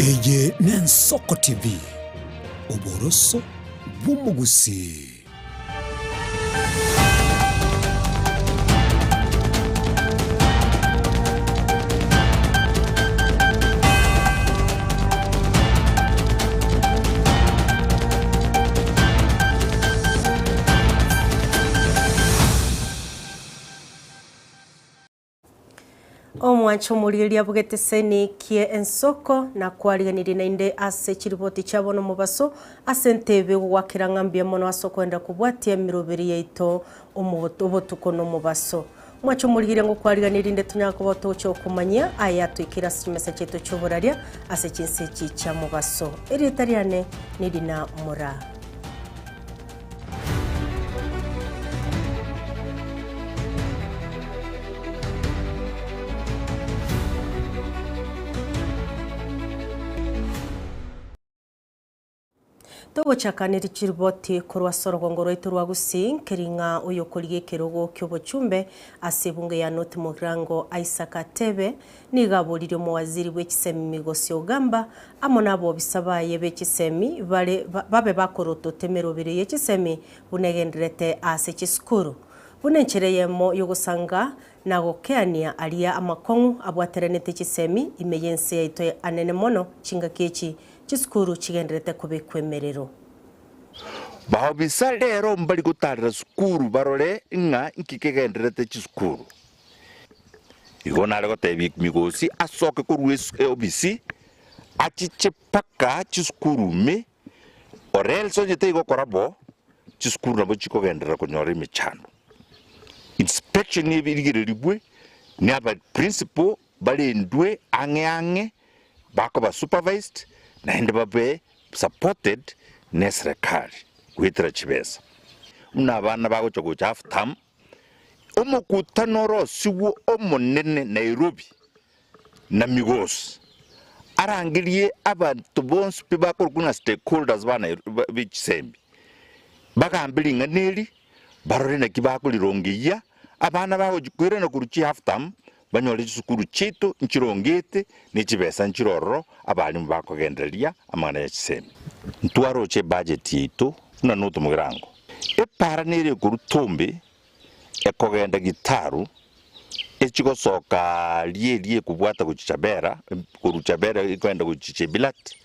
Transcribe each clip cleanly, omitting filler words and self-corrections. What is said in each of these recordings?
Eye n'Ensoko TV, oboroso bw'omogusii. Omwancho omorigereria bw'egeteseni kie ensoko na kwariganirie naende ase chiripoti chia bono omobaso ase entebe egogwakera ng'a mbuya mono ase okoenda kobwatia emeroberi yaito obotuko na omobaso. Omwancho omorigereria ngokwariganie rinde tonyare koba togochia gokomanyia aya atoikire ase chimesa chiaito chi'oboraria ase chinse echi chia mobaso. Erieta riane nerina Moraa. Togochakaneri chiriboti korwa ase orogongo rwaito rwa Gusii nkeri ng'a oyokorigia ekerogo ki'obochumbe ase ebunge ya North Mugirango Isaac Atebe nigo aboririe omowaziri bwe chisemi Migosi Ogamba amo nabobisa baye be chisemi bare babe bakorotota emeroberi ye chisemi buna egendererete ase chisukuru buna enchera eyemo yogosanga na gokeania aria amakong'u abwateranete chisemi ime y'ense yaito anene mono chingaki echi Chisukuru chigendererete kobekwa emerero. Baobisa rero mbari gotaarera sukuru barore ng'a inki kegendererete chisukuru. Igo nare gotebia Migosi asoke korwa eobisi achiche mpaka chisukuru ime, or else onye taigokora bo, chisukuru nabo chikogenderera konyora emechando. Inspection erigererigwe na aba principal barendwe ang'e ang'e bakoba supervised naende babe supported ne serikali goetera chibesa. Buna abana bagocha gocha half term, omokutano orosigwe omonene Nairobi na Migos arangerie abanto bonsi pi bakorokwa ng'a stakeholders ba Nairobi be chisembi, bagambe ring'ana eri barore naki bakorirongeia abana bagochi koirana korwa chi half term Banyore chisukuru chiaito nchirongete, ne chibesa nchire ororo abalimu bakogendereria amang'ana ya chisemi. Ntwaroche ebudget yaito buna notomogirango. Epaara nere ekorwa Tombe ekogenda Gitaru echigosoka aaria eria ekobwata gochia Chabera, korwa Chabera ekogenda gochia Chebilat,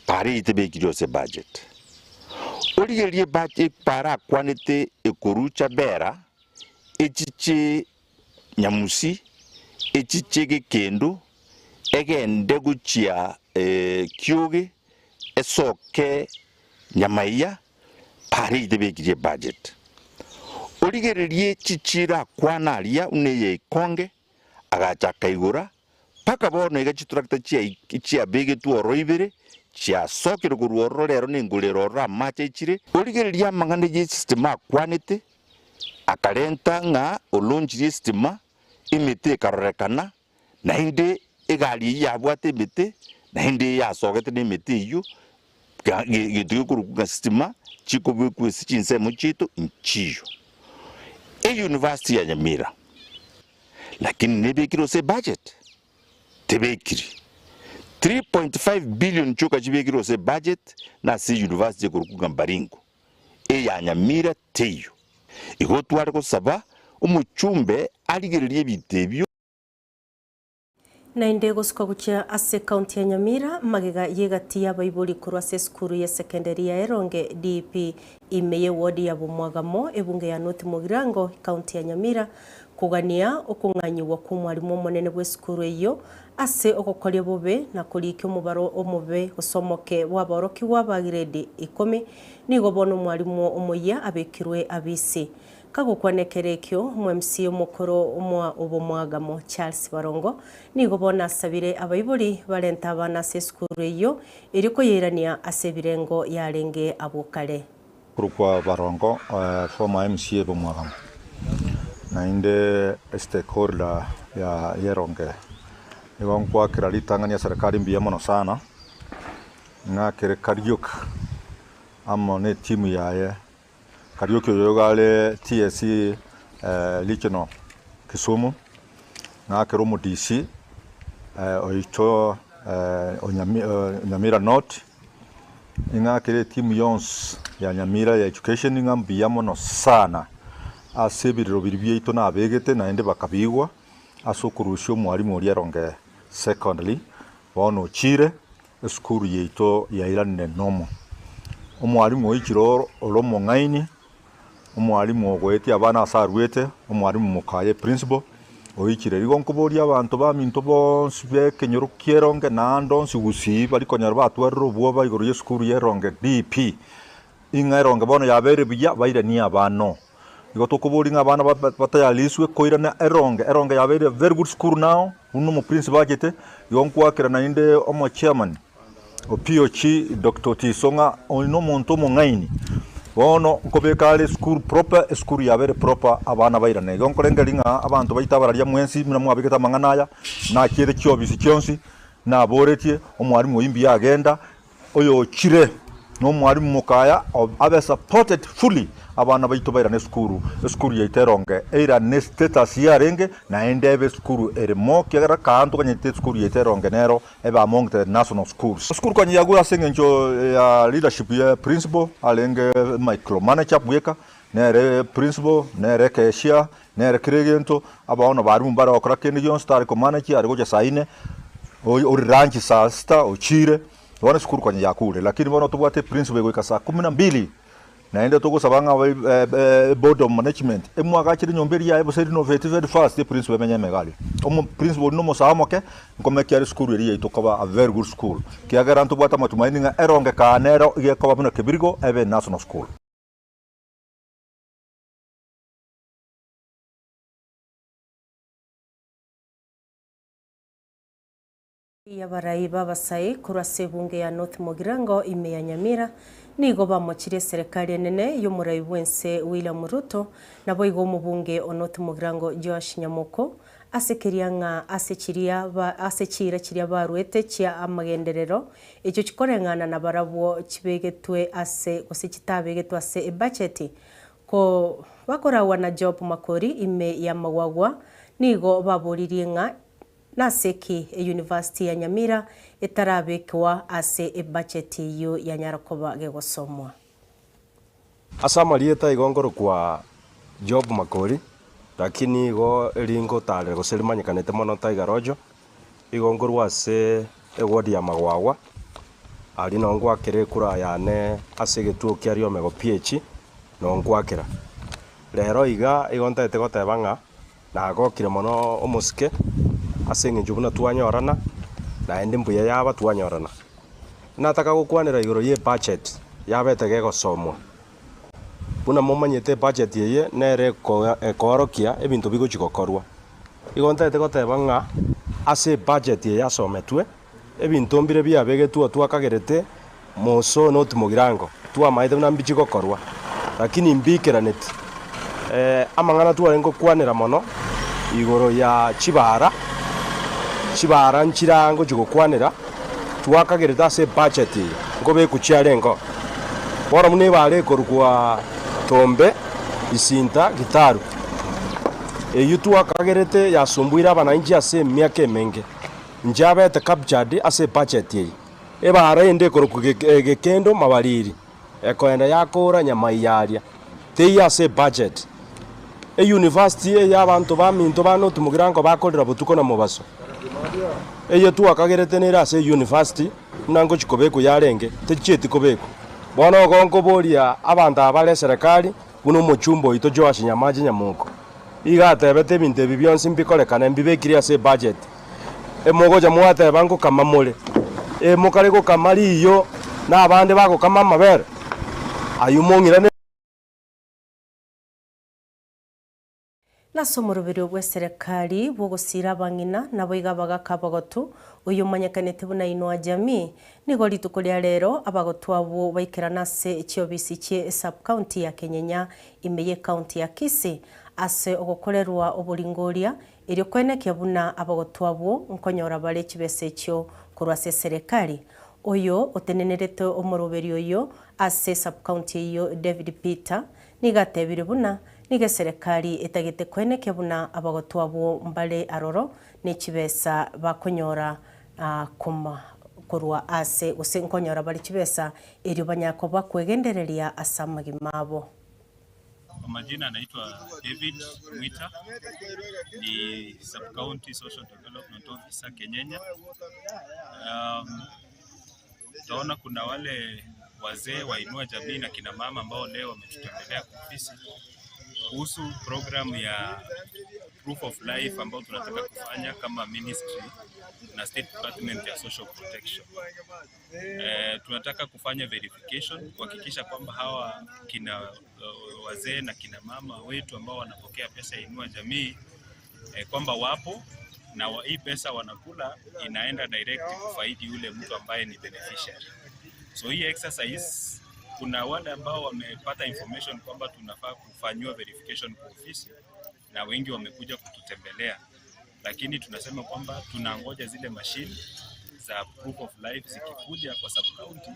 paara eyio tebekiri ase ebudget. Origererie epaara akwanete ekorwa Chabera echiche Nyamusi, echiche gekendo, egende gochia kioge, esoke nyamaiya, pare tebekirie ebudget. Origererie chichiro akwana aria buna eye ikonge, agacha akaigora, mpaka bono iga chitractor chiabegetwe ororo ibere, chiasokire korwa ororo rero nengoro ere ororo amache aichire. Origererie amang'ana y'esistem akwanete, Akarenta ng'a olonchirie esitima, emete ekarorekana, naende egari eyio yabwate emete, naende yasogete nemete eyio, gento gekorokwa ng'a sitima chikobekwa ase chinsemo chiaito nchiyo. Eyunivasiti ya Nyamira, lakini nebekire ase ebudget? Tebekiri. 3.5 billion chioka chibekirwe ase ebudget na ase eyunivasiti ekorokwa ng'a Baringo. Eya Nyamira teiyo. Igo tware gosaba omochumbe arigererie ebinto ebio. Naende gosuka gochia ase ekaunti ya Nyamira, magega y'egati y'abaibori korwa ase esukuru y'esekenderi ya Eronge DEP ime y'ewodi ya Bomwagamo, ebunge ya North Mugirango, ekaunti ya Nyamira, kogania okong'anyigwa kw'omwalimu omonene bw'esukuru eyio Ase ogokoria bobe na korikia omobaro omobe gose omoke bw'aborokigwa ba giredi ikomi, nigo bono omwalimu omoyia abekirwe abisi. Kagokwana ekero ekio, omo-MC omokoro omoa obomwagamo Charles Barongo nigo bono asabire abaibori barente abana ase esukuru eyio erio koyeirania ase ebirengo yarenge abwo kare. Korokwa Barongo, former MCA Bomwagamo, naende stakeholder ya Yeronge. Nigo nkoakera ritang'ani eserekari mbuya mono sana, ng'akere Kariuki amo ne etimu yaye. Kariuki oyo iga are TSC regional Kisumu, ng'akere omo DC oito. o Nyamira North, ing'akere etimu yonsi ya Nyamira ya education ng'a mbuya mono sana ase ebirero biria biaito nabegete naende bakabigwa ase okorusia omwalimu oria Eronge Secondary, bono ochire esukuru yaito yairanire nomo. Omwalimu oichire ore omong'aini. Omwalimu ogoetia abana ase aruete, omwalimu mokaye principal, oichire. Igo nkoboria abanto baminto bonsi b'ekenyoro ki'eronge naende onsi gusii baria konyora batwarire obwoba igoro y'esukuru y'eronge DP, ing'a eronge bono yabeire buya bairanie abana oo. Igo tokoboria ng'a abana batayariswe koirana eronge, eronge yabeire a very good school now, buna omoprincipal achete, igo nkoakera naende omochairman. Opiochi Doctor Otiso ng'a oyo nomonto omong'aini, bono nkobeka are esukuru proper, esukuru yabo ere proper abana bairane. Igo nkorengereria ng'a abanto baito abararia mwensi buna mwabegete amang'ana aya, nachiete chiofisi chionsi, naboretie omwalimu oyio mbuya agenda, oyochire nomwalimu mokaya abe supported fully Abana baito bairane esukuru, esukuru yaito eronge eirane status yarenge, naende ebe esukuru ere mo, ekiagera kaa ntoganyete esukuru yaito eronge nero ebe among the national schools. Esukuru konya yagure ase eng'encho ya leadership ya principal arenge micromanager bweka, nere principal, nere cashier, nere kera egento, abaono barimu mbare gokora kende gionsi tare komanage are gocha saa ine, ore lunch saa sita ochire, bono esukuru konya yakure. Lakini bono tobwate principal egoika saa kumi na mbili. Naende togosaba ng'a eboard of management emwagachere enyomba eria yaye gose renovate very fast eprinciple emenye emega aria. Omo principal oria nomosae omoke, nkomekia are esukuru eria yaito koba a very good school, kiagera ntobwate amatumaini ng'a eronge kaa nero iga ekoba buna kebirigo ebe national school. Y'abarai b'Abasai korwa ase ebunge ya North Mugirango ime ya Nyamira nigo bamochirie eserekari enene y'omorai bw'ense William Ruto naboigo omobunge o North Mugirango Joash Nyamoko ase keria ng'a ase chiria ase chiira chiria baruete chia amagenderero echio chikoreng'ana nabarabwo chibegetwe ase gose chitabegetwe ase ebacheti ko bakoragwa na Job Makori ime y'amagwagwa nigo baboririe ng'a Nase ki eyunivasiti ya Nyamira etarabekwa ase ebacheti eyio yanyara koba gegosomwa? Ase amarieta igo nkorokwa Job Makori, lakini igo eringotarera gose rimanyekanete mono Tiger Rojo, igo nkorwa ase eward ya Magwagwa, aria noo ngwakera ekura yane ase egetuo kia Riomego PH, noo ngwakera. Rero iga igo ntagete goteba ng'a. Nagokire mono omosike ase engencho buna twanyorana, naende mbuya yaba twanyorana. Nataka gokwanera igoro ye budget yabete gegosomwa. Buna momanyete ebudget eye nere ekoorokia ebinto bigochi gokorwa. Igo ntagete goteba ng'a ase ebudget eye yasometwe, ebinto mbire biabegetwe twakagerete moso not mogirango, twamaete buna mbichi gokorwa, lakini mbikeraneti. Amang'ana twarenge gokwanera mono igoro ya chibara, chibara nchira ngochi gokwanera, twakagerete ase ebudget eye nkobekwa chiarengeo. Bono buna ebara ekorokwa Tombe, Isinta, Gitaru, eyio twakagerete yasumbuire abananchi ase emiaka emenge, nchiabete captured ase ebudget eye. Ebaara ende ekorokwa Gekendo Mabariri, ekoenda yakoora nyamaiya aria, teiyo ase ebudget. Eyunivasiti eye abanto baminto ba North Mugirango bakorera botuko na mobaso. Eye twakagerete nere ase eyunivasiti buna ngochi kobekwa yarenge, techieti kobekwa. Bono igo nkoboria abanto aba bare eserekari buna omochumba oito Joash Nyamache Nyamoko, iga atebete ebinto ebi bionsi mbikorekane mbibekire ase ebudget. Emogocha mwateba ngokama more, ee mokare gokama riiyo, na abande bagokama amabere, ayio mong'irane. Nase omoroberio bw'eserekari bw'ogosiira abang'ina, naboigo abagaka abagotu, oyio omanyekanete buna Inua Jamii, nigo rituko ria rero abagotu abwo baikerana ase chiobisi chie esub-county ya Kenyenya ime y'ecounty ya Kisii ase ogokorerwa oboringoria Erio koenekia buna abagotwa abwo nkonyora bare chibesa echio korwa ase eserekari. Oyo otenenerete omoroberi oyio ase sub-county eyio David Peter nigo atebire buna nigo eserekari etagete koenekia buna abagotwa abwo mbare aroro ne chibesa bakonyora. Koma korwa ase gose nkonyora bare chibesa, erio banyare koba kwegendereria ase amagima abo. Kwa majina naitwa David Mwita, ni Sub County Social Development Officer Kenyenya. Utaona kuna wale wazee wa Inua Jamii na kina mama ambao leo wametutembelea kwa ofisi kuhusu program ya proof of life ambao tunataka kufanya kama ministry na State Department ya Social Protection. Tunataka kufanya verification kuhakikisha kwamba hawa kina wazee na kina mama wetu ambao wanapokea pesa ya Inua Jamii kwamba wapo na hii pesa wanakula inaenda direct kufaidi yule mtu ambaye ni beneficiary. So hii exercise kuna wale ambao wamepata information kwamba tunafaa kufanyiwa verification kwa ofisi na wengi wamekuja kututembelea, lakini tunasema kwamba tunangoja zile machine za proof of life zikikuja kwa sub county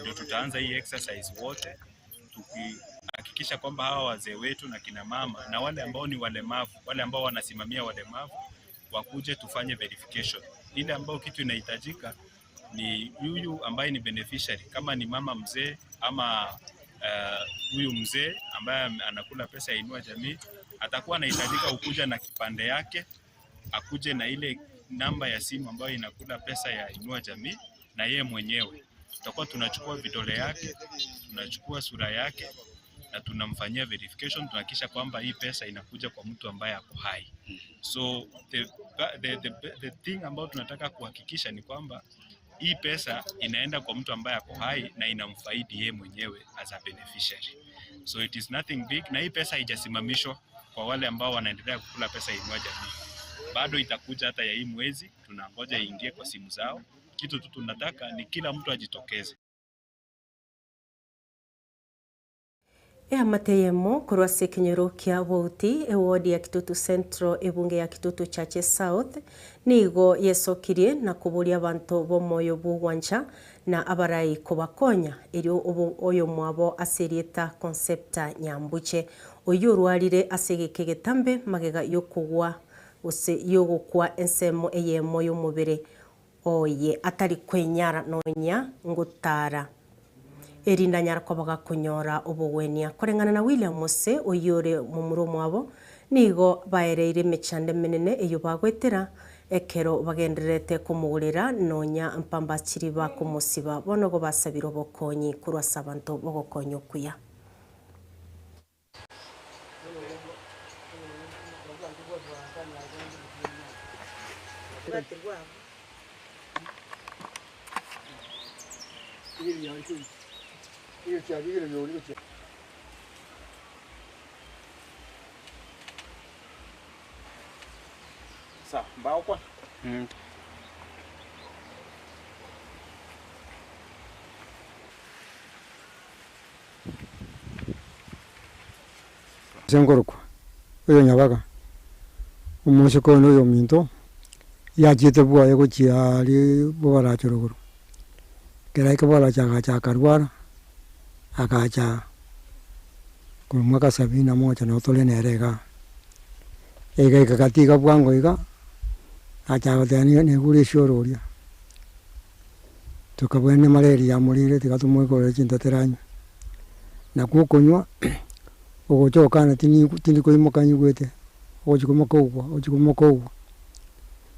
ndio tutaanza hii exercise wote, tukihakikisha kwamba hawa wazee wetu na kina mama na wale ambao ni walemavu, wale ambao wanasimamia walemavu wakuje tufanye verification. Ile ambayo kitu inahitajika ni huyu ambaye ni beneficiary, kama ni mama mzee ama huyu mzee ambaye anakula pesa ya Inua Jamii atakuwa anahitajika kukuja na kipande yake, akuje na ile namba ya simu ambayo inakula pesa ya Inua Jamii na yeye mwenyewe. Tutakuwa tunachukua vidole yake, tunachukua sura yake na tunamfanyia verification, tunahakikisha kwamba hii pesa inakuja kwa mtu ambaye ako hai. So the thing ambayo tunataka kuhakikisha ni kwamba hii pesa inaenda kwa mtu ambaye ako hai na inamfaidi yeye mwenyewe as a beneficiary. So it is nothing big, na hii pesa haijasimamishwa kwa wale ambao wanaendelea kukula pesa Inua Jamii. Bado itakuja hata ya hii mwezi, tunangoja iingie kwa simu zao. Kitu tu tunataka ni kila mtu ajitokeze. Eamate eyemo korwa ase ekenyoro kia Bouti, ewodi ya Kitutu Central, ebunge ya Kitutu Chache South, nigo yesokirie na koboria abanto b'omoyo bw'ogwancha na abarai kobakonya erio oyomwabo ase erieta Concepta Nyambuche, oyio orwarire ase egeka egetambe magega y'okogwa gose y'ogokwa ensemo eyemo y'omobere oye atari kwenyara nonya ngotara. Erinde anyare koba gakonyora obogwenia. Koreng'ana na William Mose, oyio ore momura omwabo, nigo baereire emechando emenene eyio bagoetera ekero bagendererete komogorera nonya mpambachiri bakomosiba. Bono igo basabire obokonyi korwa ase abanto bogokonya okuya. Ase nkorokwa oyo nyabaga, omosike one oyominto, yachiete bwoye gochia aria bobaracho rogoro. Ekero aika bobaracho agacha akarwara, agacha korwa mwaka sabini na moja nabo tore nere igaa. Egaika gati iga bwango iga, agacha goteba nigo naigure esioro oria. Tokabwenia malaria yamorire tiga tomoikorere chinto teranywe. Nakwo okonywa, ogocha okana tindi tindi koimoka nyigwete, ogochi koimoka ogwa, ogochi koimoka ogwa.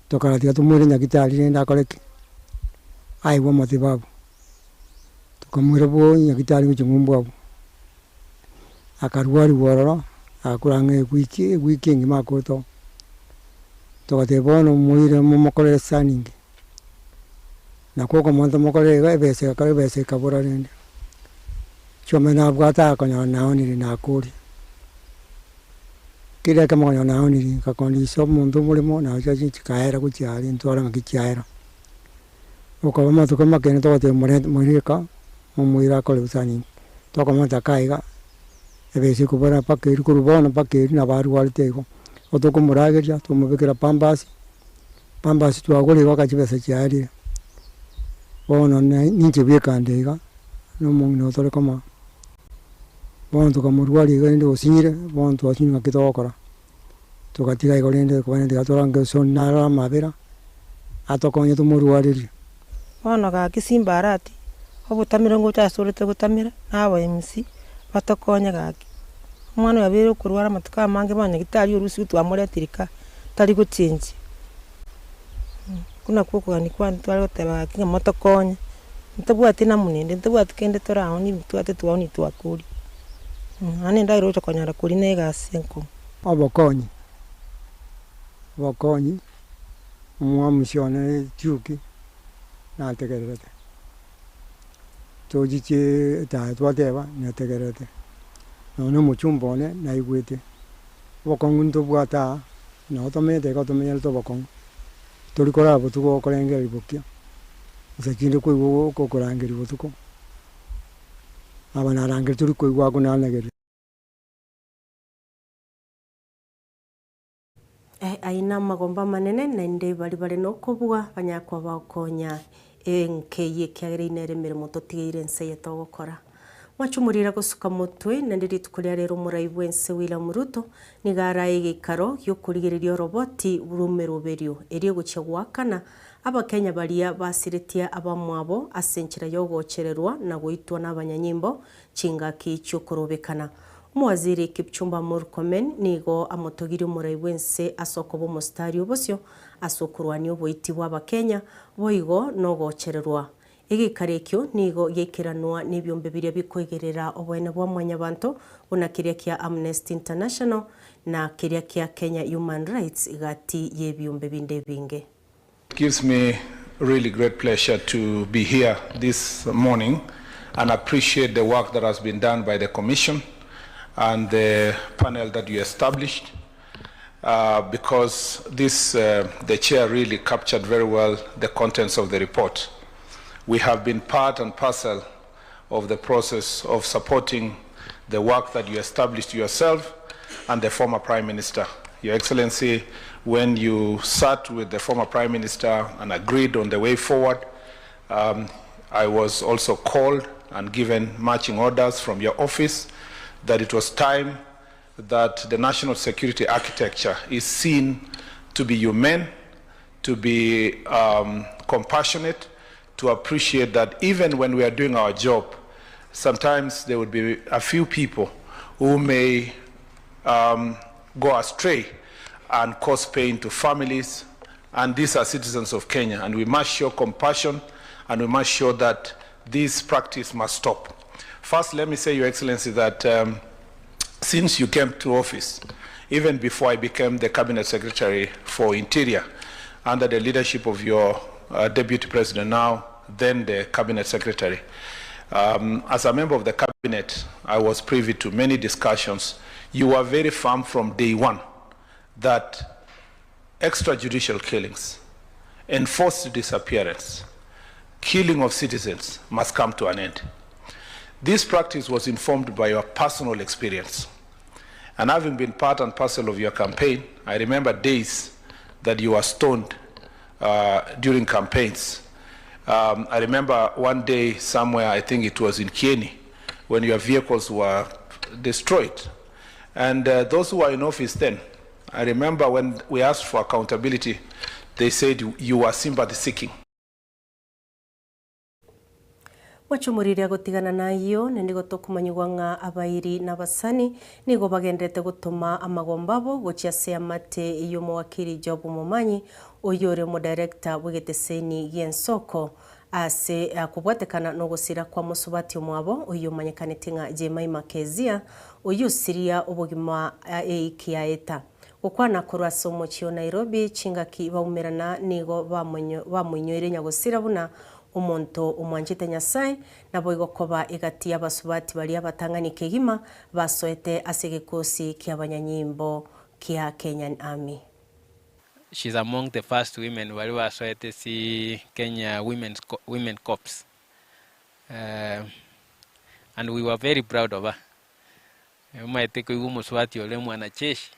Tokara tiga tomoire nyagetari rende akore ki? Aigwe amatibabu. Tokamoira bwo nyagetari gochia ng'umbu abwo, akarwariwa ororo, agakora ang'e ewiki, ewiki engima akorete oo. Togateba bono moire momokorere scanning, nakwo okomonto mokorere iga ebesa egakora ebesa ekabora rende. Chiombe nabwate akonyora naonire nakoria. Kera ekemo okonyora naonire nkakondisia omonto omoremo nacha chikaera gochia aria ntware ng'aki chiaera. Okaba amatuko makende togoteba morente moire eka, momoire akore scanning. Tokomenta kaa iga, ebesa ekobora mpaka erio korwa bono mpaka erio nabo arwarete igo. Igo tokomorageria, twamobekera pampers, pampers twagora igo mpaka chibesa chiarire. Bono na ninche bweka nde iga, na omong'ina oyo tore komoa. Bono tokamorwaria iga rende osinyire, bono twasinyire ng'aki togokora. Togatiga igo rende kobana tiga torange so narora amabera. Atokonye tomorwarerie. Bono gaki Simbarati, obotamero ngocha asore togotamera, na aba MC, batokonye gaki. Omwana oyo abeire okorwara amatuko amange bono nyagetari orusigwe twamoretire ka, tari gochenchia. Okwo nakwo okogania kwane tware goteba gaki ng'a motokonye, ntobwati namuna ende, ntobwati kende toraonie ntobwate twaonia twakoria. Naende endagera ogocha konyora koria na egasi enkong'u. Obokonyi, obokonyi. Omwamusi one chiuki nategererete, tochiche etaya twateba nategererete, nonya omochumba one naigwete, obokong'u ntobwate aa, nabo tomenyete iga tomenyerete obokong'u, tori korara botuko gokorengereria bokia, nsa chinde kwaigwa gokorangeria botuko, aba narangeria tori koigwa akonanegeria. Ayio namagomba amanene, naende baria bare nokobua banyare koba bagokonya enka eyio, ekiagera eyio nere emeremo totigeire ense eye togokora. Mwachumurire gosuka motwe, naende rituko ria rero omorai bw'ense William Ruto nigo arae egeikaro gi'okorigereria oroboti rw'emeroberio eria egochia goakana Abakenya baria basiretie abamwabo ase enchera y'ogochererwa na goitwa n'abanyanyimbo chingaki chi'okorobekana. Omowaziri Kipchumba Murkomen nigo amotogirie omorai bw'ense ase okoba omositari obosio ase okorwania oboiti bw'Abakenya boigo nogochererwa. Egeikaro ekio nigo giaikeranwa nebiombe biria bikoigerera oboene bwa mwanyabanto buna keria kia Amnesty International na keria kia Kenya Human Rights gati y'ebiombe binde ebinge. It gives me really great pleasure to be here this morning and appreciate the work that has been done by the Commission and the panel that you established uh, because this, uh, the chair really captured very well the contents of the report. We have been part and parcel of the process of supporting the work that you established yourself and the former Prime Minister. Your Excellency, when you sat with the former Prime Minister and agreed on the way forward, um, I was also called and given marching orders from your office that it was time that the national security architecture is seen to be humane, to be um, compassionate, to appreciate that even when we are doing our job, sometimes there would be a few people who may um, go astray and cause pain to families. And these are citizens of Kenya. And we must show compassion and we must show that this practice must stop. First, let me say, Your Excellency, that um, since you came to office, even before I became the Cabinet Secretary for Interior, under the leadership of your uh, Deputy President now, then the Cabinet Secretary, um, as a member of the Cabinet, I was privy to many discussions. You were very firm from day one that extrajudicial killings, enforced disappearance, killing of citizens must come to an end. This practice was informed by your personal experience. And having been part and parcel of your campaign, I remember days that you were stoned uh, during campaigns. Um, I remember one day somewhere, I think it was in Kieni, when your vehicles were destroyed. And uh, those who were in office then, I remember when we asked for accountability, they said you were sympathy seeking. Mwachomoririe gotigana nayio, na nigo tokomanyigwa ng'a abairi na abasani nigo bagenderete gotoma amagombo abo gochia ase amate y'omowakili Job Momanyi, oyio ore omodirector bw'egeteseni gi'ensoko ase kobwatekana nogosira kwa mosubati omwabo oyio omanyekaneti ng'a Jemimah Kezia, oyio osiria obogima eiki yaeta. Gokwana korwa ase omochie o Nairobi chingaki baumerana nigo bamoinyoire nyagosira buna omonto omwanchete Nyasae, naboigo koba egati y'abasubati baria abatang'ani kegima basoete ase egekosi ki'abanyanyimbo kia Kenyan Army. She's among the first women baria basoete ase Kenya Women's Women Corps and we were very proud of her. Omanyete koigwa omosubati ore omwanajeshi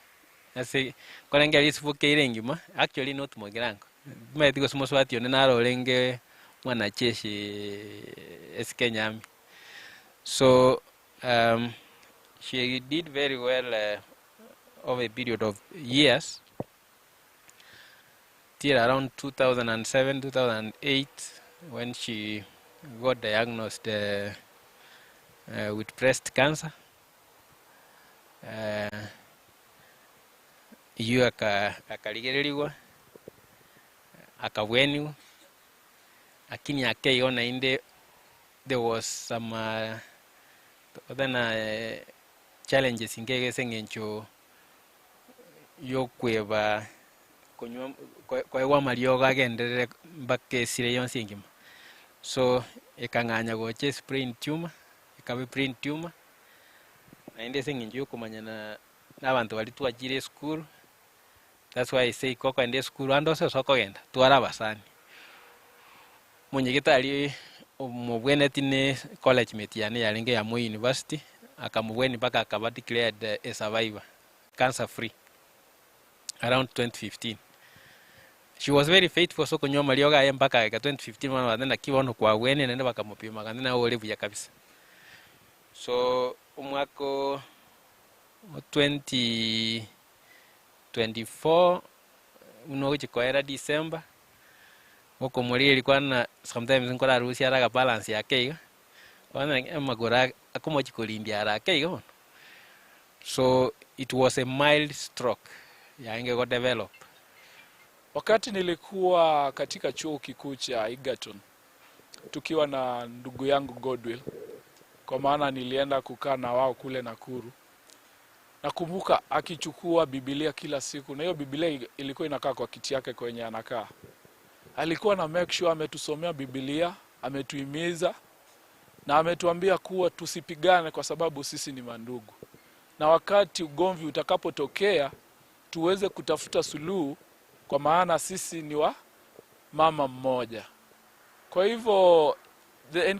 ase korengera risibuka eire engima actually not mogirango, timanyeti gose omosubati onde naro orenge mwanajeshi ase Kenya Army. So she did very well over a period of years. Still around 2007, 2008 when she got diagnosed with breast cancer, eyio akarigererigwa, akabwenigwa, lakini ake igo naende there was some other challenges inke iga ase eng'encho yokweba konywa koegwa amariogo agenderere mpaka esire yonsi engima. So ekang'anya gocha ase brain tumor, ekaba brain tumor, naende ase eng'encho yokomanyana na abanto baria twachire esukuru, that's why I say kokoenda esukuru ande onsi ase okogenda, twara abasani. Monyegete omobweneti ne college mate yane yarenge ya Moi University, akamobwenia mpaka akaba declared a survivor, cancer free around 2015. She was very faithful ase okonywa amariogo aye mpaka agaika 2015 bono bagoteba naki bono kwabwenire naende bakamopima akagenda naye ore buya kabisa. So omwaka o 2024 buna ogochia koera December, Okomorigereria kwane sometimes nkorarusie are agabalance ake iga, bono amagoro akomochia korindia are ake iga bono. So it was a mild stroke yarenge go develop. Wakati nilikuwa katika chuo kikuu cha Egerton tukiwa na ndugu yangu Godwill, kwa maana nilienda kukaa na wao kule Nakuru. Nakumbuka akichukua Biblia kila siku, na hiyo Biblia ilikuwa inakaa kwa kiti yake kwenye anakaa. Alikuwa na make sure ametusomea Biblia, ametuhimiza na ametuambia kuwa tusipigane kwa sababu sisi ni mandugu, na wakati ugomvi utakapotokea tuweze kutafuta suluhu, kwa maana sisi ni wa mama mmoja. Kwa hivyo the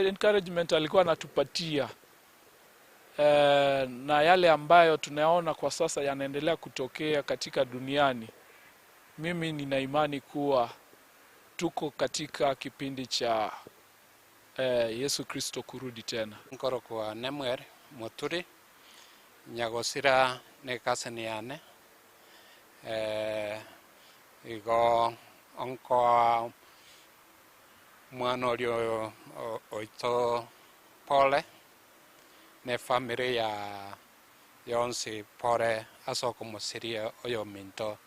encouragement alikuwa anatupatia na yale ambayo tunaona kwa sasa yanaendelea kutokea katika duniani, mimi nina imani kuwa tuko katika kipindi cha Yesu Kristo kurudi tena. Nkorokwa Nemwer Moturi, nyagosira ne cousin yane, igo onkoa mwana oria oito pole, ne family ya yonsi pore ase okomosiria oyominto.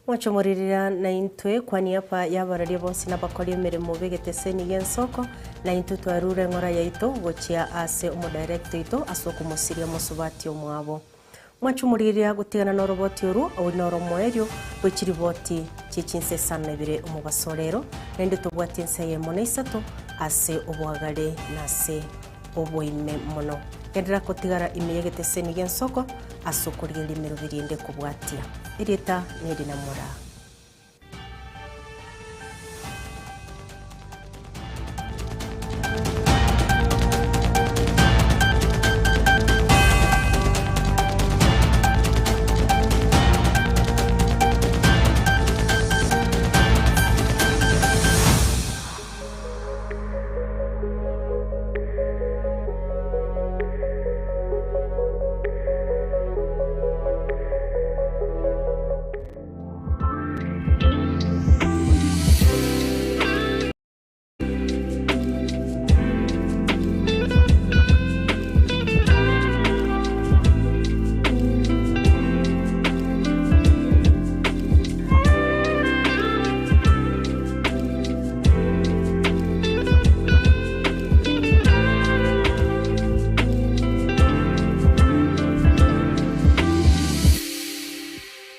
Mwachomoririra na intwe kwa niaba y'abararia bonsi n'abakora emeremo b'egeteseni gi'ensoko na intwe twarure eng'ora yaito gochia ase omodirector oito ase okomosiria mosubati omwabo. Mwachomoriria gotigana na oroboti oru oru noro omoerio bwe chiriboti chie chinsa isano na ibere omobaso rero naende tobwate ensa eyemo na isato ase oboagare na ase oboime mono. Genderera kotigara ime y'egeteseni gi'ensoko ase okorigereria emeroberi ende kobwatia. Erieta neri na Moraa.